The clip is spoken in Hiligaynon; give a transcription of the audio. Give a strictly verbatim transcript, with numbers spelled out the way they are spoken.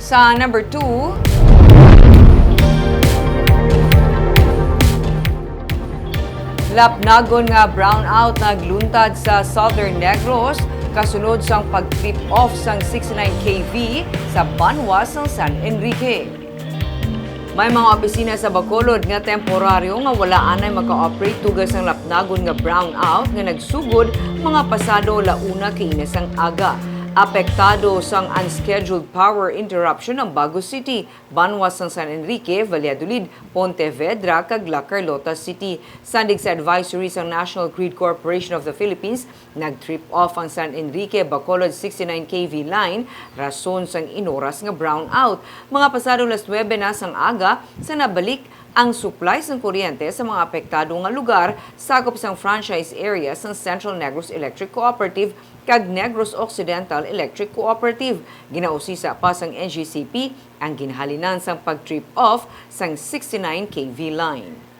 Sa number two, lapnagon nga brownout nagluntad sa Southern Negros kasunod sang pag-trip off sang sixty-nine K V sa banwa sang San Enrique. May mga opisina sa Bacolod nga temporaryo nga wala anay maka-operate tungod sang lapnagon nga brownout nga nagsugod mga pasado la una kaina sang aga. Apektado sang unscheduled power interruption ang Bago City, banwa sang San Enrique, Valladolid, Pontevedra, kag La Carlota City. Sandig sa advisory sang National Grid Corporation of the Philippines, nag-trip off ang San Enrique Bacolod sixty-nine K V line rason sang inoras nga brownout. Mga pasado las nuebe na sang aga sa nabalik ang supply sang kuryente sa mga apektado nga lugar, sakop sang franchise area sang Central Negros Electric Cooperative kag Negros Occidental Electric Cooperative. Ginausisa pa sang N G C P ang ginhalinan sang pag-trip off sang sixty-nine K V line.